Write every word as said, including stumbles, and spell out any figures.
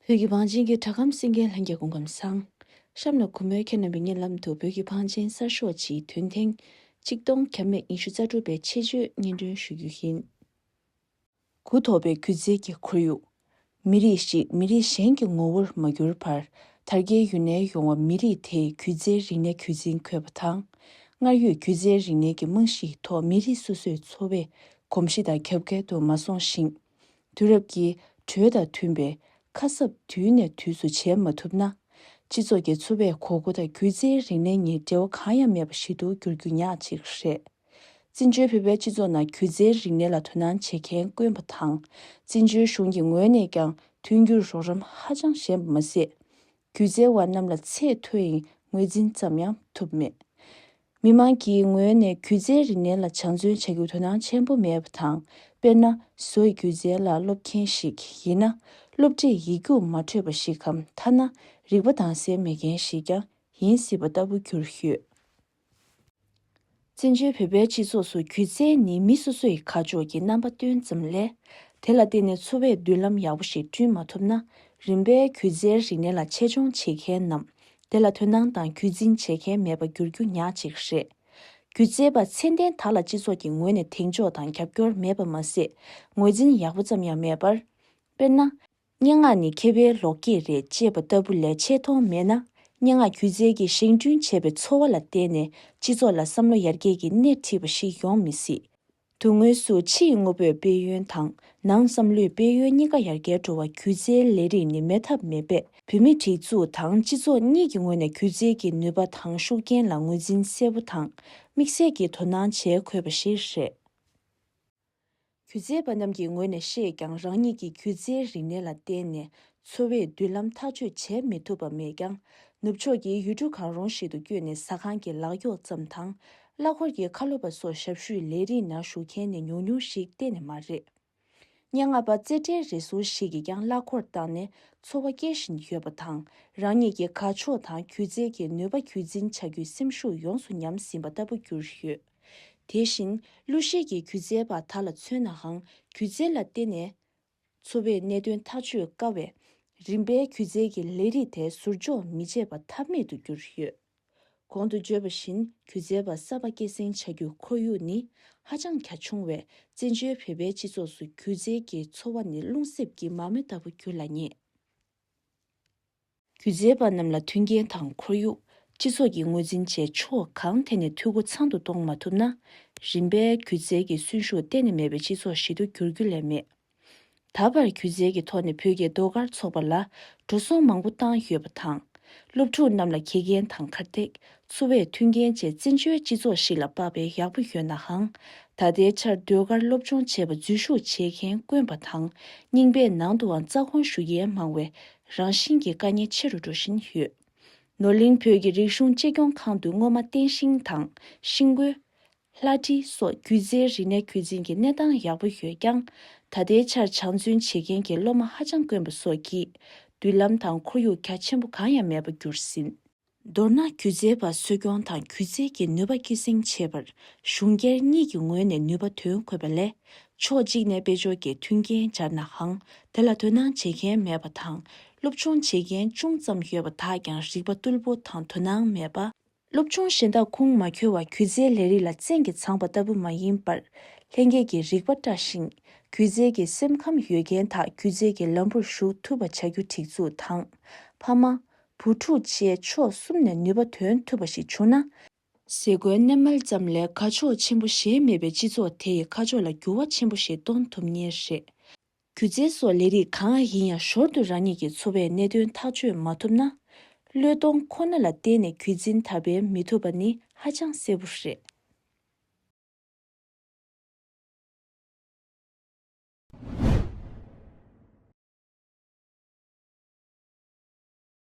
བོད་ཀྱི་བང་ཆེན་གྱི་སྒྲ་གམ་གསན་མཁན་ལྷན་རྒྱས་སྐུ་ཁམས་བཟང་། གཤམ་ལ་གུས་མོས་ཁྱེད་རྣམ་པའི་སྙན་ལམ་དུ་བོད་ཀྱི་བང་ཆེན་གསར་ཤོག་ཅིག་དོན་ཐེངས་ཆིག་སྟོང་བརྒྱ་མེད་ཉི་ཤུ་རྩ་དྲུག་པའི་ཆེད་བརྗོད་སྙན་སྒྲོན་ཞུ་རྒྱུ་ཡིན། གུ་དོག་པའི་སྒྱུ་རྩལ་གྱི་ཁོར་ཡུག་མི་རིགས་ཤིག་མི་རིགས་གཞན་གྱི་ངོ་བོར་མ་གྱུར་བར། དར་རྒྱས་ཡུན་གནས་ཡོང་བ་མི་རིགས་དེའི་སྒྱུ་རྩལ་རིག་གནས་རྒྱུད་འཛིན་དགོས་པ་དང་། སྔར་ཡོད་སྒྱུ་རྩལ་རིག་གནས་ཀྱི་རྨང་གཞིའི་ཐོག་མི་རིགས་སོ་སོའི་འཚོ་བའི་གོམས་གཤིས་དང་ཁྱབ་འགལ་དུ་མ་སོང་ཞིང་། དུས་རབས་ཀྱི་འགྲོས་དང་མཐུན་པའི་ཁ་གསབ་དུས་ནས་དུས་སུ་བྱེད་མ་ཐུབ་ན། སྤྱི་ཚོགས་ཀྱི་འཚོ་བའི་དགོས་མཁོ་དང་སྒྱུ་རྩལ་རིག་གནས་གཉིས་འབྲེལ་བ་གང་ཡང་མེད་པ་ཞིག་ཏུ་འགྱུར་རྒྱུ་ཉག་གཅིག་རེད། བཙན་བྱོལ་བོད་པའི་སྤྱི་ཚོགས་ནང་སྒྱུ་རྩལ་རིག་གནས་ལ་དོ་སྣང་བྱེད་མཁན་དཀོན་པ་དང་། བཙན་བྱོལ་གཞུང་གི་ངོས་ནས་ཀྱང་མཐུན་འགྱུར་རོགས་རམ་ཧ་ཅང་ཞན་པ་མ་ཟད། སྒྱུ་རྩལ་བ་རྣམས་ལ་ཚད་མཐོ་ཡི་ངོས་འཛིན་ཙམ་ཡང་ཐུབ་མེད། མི་མང་གི་ངོས་ནས་སྒྱུ་རྩལ་རིག་གནས་ལ་སྦྱང་བརྩོན་བྱ་རྒྱུར་དོ་སྣང་ཆེན་པོ་མེད་པ་དང་། དཔེར་ན། བཟོ་ཡི་སྒྱུ་རྩལ་ལ་སློབ་མཁན་ཞིག་ཡིན་ན། སློབ་ཁྲིད་ཡིག་རྒྱུགས་མ་འཕྲོད་པ་ཞིག་གམ། ཐ་ན་རིག་པ་དྭངས་གསལ་མེད་མཁན་ཞིག་ཀྱང་ཡིན་སྲིད་པ་ལྟ་བུ་གྱུར་ཡོད། བཙན་བྱོལ་བོད་པའི་སྤྱི་ཚོགས་སུ་སྒྱུ་རྩལ་ནི་མི་སོ་སོའི་ཁ་ཕྱོགས་ཀྱི་རྣམ་པ་སྟོན་ཙམ་ལས། དེ་ལ་བརྟེན་ནས་འཚོ་བའི་མདུན་ལམ་ཡག་པོ་ཞིག་བསྐྲུན་མ་ཐུབ་ན། རིམ་པས་སྒྱུ་རྩལ་རིག་གནས་ལ་ཆེད་སྦྱོང་བྱེད་མཁན་ནམ། དེ་ལ་དོ་སྣང་དང་རྒྱུད་འཛིན་བྱེད་མཁན་མེད་པ་འགྱུར་རྒྱུ་ཉག་གཅིག་རེད། སྒྱུ་རྩལ་པ་ཚད་ལྡན་དག་ལ་སྤྱི་ཚོགས་ཀྱི་ངོས་ནས་གདེང་འཇོག་དང་རྒྱབ་སྐྱོར་མེད་པ་མ་ཟད། ངོས་འཛིན་ཡག་པོ་ཙམ་ཡང་མེད་པར། དཔེར་ན། སྙན་ངག་ནི་མཁས་པའི་ལོ་སྐད་རེད་ཅེས་པ་ལྟ་བུ་ལས་ཆེ་མཐོང་མེད་ན། སྙན་ངག་སྒྱུ་རྩལ་གྱིས་བཞེངས་སྐྲུན་བྱས་པའི་འཚོ་བ་ལ་བརྟེན་ནས་སྤྱི་ཚོགས་ལ་བསམ་བློ་ཡར་རྒྱས་ཀྱི་སྣེ་ཁྲིད་པ་ཞིག་ཡོང་མི་སྲིད། དོན་དངོས་སུ་ཕྱི་ཡི་དངོས་པོའི་དཔལ་ཡོན་དང་ནང་བསམ་བློའི་དཔལ་ཡོན་གཉིས་ཀ་ཡར་རྒྱས་འགྲོ་བར་སྒྱུ་རྩལ་ལས་རིགས་ནི་མེད་ཐབས་མེད་པས། བོད་མིའི་སྒྲིག་འཛུགས་དང་སྤྱི་ཚོགས་གཉིས་ཀྱི་ངོས་ནས་སྒྱུ་རྩལ་གྱི་ནུས་པ་དང་ཤུགས་རྐྱེན་ལ་ངོས་འཛིན་གསལ་པོ་དང་དམིགས་བསལ་གྱིས་དོ་སྣང་བྱེད་དགོས་པ་ཞིག་རེད། སྒྱུ་རྩལ་པ་རྣམས་ཀྱི་ངོས་ནས་བཤད་ཀྱང་། རང་ཉིད་ཀྱི་སྒྱུ་རྩལ་རིག་གནས་ལ་བརྟེན་ནས་འཚོ་བའི་མདུན་ལམ་ཐག་གཅོད་བྱེད་མི་ཐུབ་པ་མེད་ཀྱང་། ནུབ་ཕྱོགས་ཀྱི་ཡུལ་གྲུ་གང་རུང་ཞིག་ཏུ་བསྐྱོད་ནས་ཟ་ཁང་གི་ལག་གཡོག་ཙམ་དང་། གླ་འཁོར་གྱི་ཁ་ལོ་པ་སོགས་ཞབས་ཞུའི་ལས་རིགས་ནང་ཞུགས་མཁན་ནི་ཉུང་ཉུང་ཞིག་གཏན་ནས་མ་རེད། སྙན་ངག་པ་རྩེ་གྲས་རེ་ཟུང་ཞིག་གིས་ཀྱང་གླ་འཁོར་བཏང་ནས་འཚོ་བ་སྐྱེལ་བཞིན་ཡོད་པ་དང་། རང་ཉིད་ཀྱི་དགའ་ཕྱོགས་དང་སྒྱུ་རྩལ་གྱི་ནུས་པ་རྒྱུད་འཛིན་བྱ་རྒྱུའི་སེམས་ཤུགས་ཡོངས་སུ་ཉམས་ཟིན་པ་ལྟ་བུ་གྱུར་ཡོད། དེ་བཞིན་གླུ་གཞས་ཀྱི་སྒྱུ་རྩལ་པ་དག་ལ་མཚོན་ནའང་། སྒྱུ་རྩལ་ལ་བརྟེན་ནས་འཚོ་བའི་གནད་དོན་ཐག་གཅོད་དཀའ་བས། རིམ་པས་སྒྱུ་རྩལ་གྱི་ལས་རིགས་དེ་ཟུར་འཇོག་མི་བྱེད་པ་ཐབས་མེད་དུ་གྱུར་ཡོད། གོང་དུ་བརྗོད་པ་བཞིན་སྒྱུ་རྩལ་པ་གསར་པ་སྐྱེད་སྲིང་བྱ་རྒྱུའི་ཁོར་ཡུག་ནི་ཧ་ཅང་གལ་ཆུང་བས། བཙན་བྱོལ་བོད་པའི་སྤྱི་ཚོགས་སུ་སྒྱུ་རྩལ་གྱི་འཚོ་བ་ནི་རླུང་གསེབ་ཀྱི་མ་རྨོས་ལྟ་བུ་གྱུར་ལ་ཉེ། སྒྱུ་རྩལ་པ་རྣམས་ལ་མཐུན་རྐྱེན་དང་ཁོར་ཡུག་སྤྱི་ཚོགས་ཀྱི་ངོས་འཛིན་བཅས་ཕྱོགས་གང་ཐད་ནས་འཐུས་སྒོ་ཚང་དུ་གཏོང་མ་ཐུབ་ན། རིམ་པས་སྒྱུ་རྩལ་གྱི་གསོན་ཤུགས་གཏན་ནས་མེད་པའི་སྤྱི་ཚོགས་ཤིག་ཏུ་འགྱུར་རྒྱུ་ལས་མེད། ད་བར་སྒྱུ་རྩལ་གྱི་ཐོག་ནས་བོད་ཀྱི་ཟློས་གར་ཚོགས་པ་ལ་འགྲོ་སོང་མང་པོ་བཏང་ཡོད་པ་དང་། སློབ་ཕྲུག་རྣམས་ལ་དགེ་རྒན་དང་གར་སྟེགས། འཚོ་བའི་མཐུན་རྐྱེན་བཅས་བཙན་བྱོལ་སྤྱི་ཚོགས་ཤིག་ལ་དཔག་པའི་ཡག་པོ་ཡོད་ནའང་། ད་ལྟའི་ཆར་ཟློས་གར་སློབ་སྦྱོང་བྱེད་པར་འཛུལ་ཞུགས་བྱེད་མཁན་དཀོན་པ་དང་། རྙིང་པའི་ནང་དུའང་རྩ་དགོངས་ཞུ་མཁན་མང་བས། རང་བཞིན་གྱིས་དཀའ་ངལ་ཆེ་རུ་འགྲོ་བཞིན་ཡོད། ནོར་གླིང་བོད་ཀྱི་རིག་གཞུང་གཅེས་སྐྱོང་ཁང་དུ་སྔོན་མ་བསྟན་ཤིང་དང་ཤིང་བརྐོས། ལྷ་བྲིས་སོགས་སྒྱུ་རྩལ་རིག་གནས་རྒྱུད་འཛིན་གྱི་གནས་སྟངས་ཡག་པོ་ཡོད་ཀྱང་། ད་ལྟའི་ཆར་སྦྱང་བརྩོན་བྱེད་མཁན་གྱི་སློབ་མ་ཧ་ཅང་དཀོན་པ་སོགས་ཀྱིས། མདུན་ལམ་དང་ཁོར་ཡུག་རྒྱ་ཆེན་པོ་གང་ཡང་མེད་པར་གྱུར་ཟིན། མདོར་ན། སྒྱུ་རྩལ་པ་གསོ་སྐྱོང་དང་སྒྱུ་རྩལ་གྱི་ནུས་པ་སྐྱེད་སྲིང་བྱེད་པར་གཞུང་སྒེར་གཉིས་ཀྱི་ངོས་ནས་ནུས་པ་འདོན་དགོས་པ་ལས། ཕྱོགས་གཅིག་ནས་དཔལ་འབྱོར་གྱི་མཐུན་རྐྱེན་སྦྱར་ནའང་། དེ་ལ་དོ་སྣང་བྱེད་མཁན་མེད་པ་དང་། སློབ་སྦྱོང་བྱེད་མཁན་ཅུང་ཙམ་ཡོད་པ་དག་ཀྱང་རིག་པ་རྟུལ་པོ་དང་དོ་སྣང་མེད་པ། སློབ་སྦྱོང་གཞན་དག་ཁུངས་མ་འཁྱོལ་བར་སྒྱུ་རྩལ་ལས་རིགས་ལ་བཙན་གྱིས་འཚང་པ་ལྟ་བུ་མ་ཡིན་པར། ལྷན་སྐྱེས་ཀྱི་རིག་པ་བཀྲ་ཞིང་། སྒྱུ་རྩལ་གྱི་སེམས་ཁམས་ཡོད་མཁན་དག་སྒྱུ་རྩལ་གྱི་ལམ་བུར་ཞུགས་ཐུབ་པ་བྱ་རྒྱུ་སྒྲིག་འཛུགས་དང་། ཕ་མ། བུ་ཕྲུག་བཅས་ཕྱོགས་གསུམ་ནས་ནུས་པ་འདོན་ཐུབ་པ་ཞིག་བྱུང་ན། ཟས་གོས་གནས་མལ་ཙམ་ལས་དགའ་ཕྱོགས་ཆེན་པོ་གཞན་མེད་པའི་སྤྱི་ཚོགས་དེ་ཡི་ཁ་ཕྱོགས་ལ་འགྱུར་བ་ཆེན་པོ་ཞིག་གཏོང་ཐུབ་ངེས་རེད། སྒྱུ་རྩལ་སོགས་ལས་རིགས་གང་ཡིན་ཡང་ཞོར་དུ་རང་ཉིད་ཀྱི་འཚོ་བའི་གནད་དོན་ཐག་གཅོད་མ་ཐུབ་ན། བློས་གཏོང་ཁོ་ན་ལ་བརྟེན་ནས་རྒྱུད་འཛིན་དར་སྤེལ་མི་ཐུབ་པ་ནི་ཧ་ཅང་གསལ་པོ་རེད།